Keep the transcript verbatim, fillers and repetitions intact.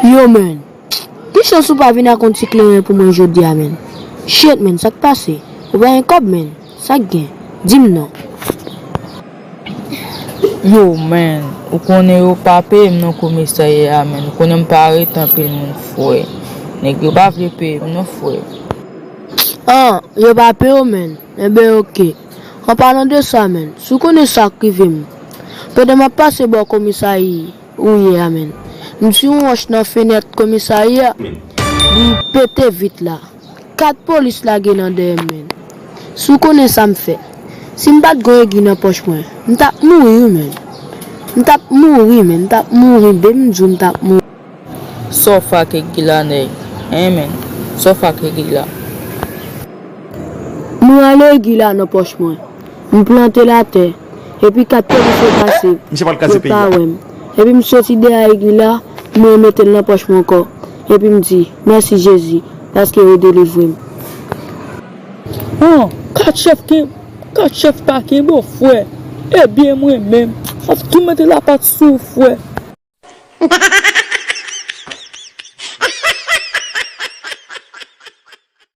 Yo, menn. Ki chans ou pa vin ak yon ti kleren pou mwen jodi a, menn? Shit, menn, sa k pase? Ou pa gen kòb, menn? Sa k gen? Di m non. Yo, menn, ou konnen yo pa peye m nan komisarya a, menn. Ou konnen m pa ret anpil moun, frè. Nèg yo pa vle peye m non, frè. Ah, yo pa peye w, menn. Enben, oke. An palan de sa, menn, si w konnen sa k rive m. Pandan m ap pase bò komisarya ou ye a, menn, m tire yon wòch nan fenèt komisarya, li pete vit la. Kat polis lage nan dèyè m, menn. Si w konnen sa m fè. Si m pa t gen yon egi nan pòch mwen, m t ap mouri, wi, menn. M t ap mouri, menn. M t ap mouri. Depi m di w, m t ap mouri. Sa w fè ak egi la, nèg? Hein, menn? Sa w fè ak egi la? M rale egi la nan pòch mwen. M plante l atè. Epi kat polis yo pase. Yo pa wè m. Epi m soti dèyè egi la, mwen mete l nan pòch mwen ankò. Epi m di, mèsi Jezi, paske yo delivre m. Oh, kat chèf ken, kat chèf pa kenbe w, frè. Ebyen, mwen menm, m ap tou mete lapat sou ou, frè.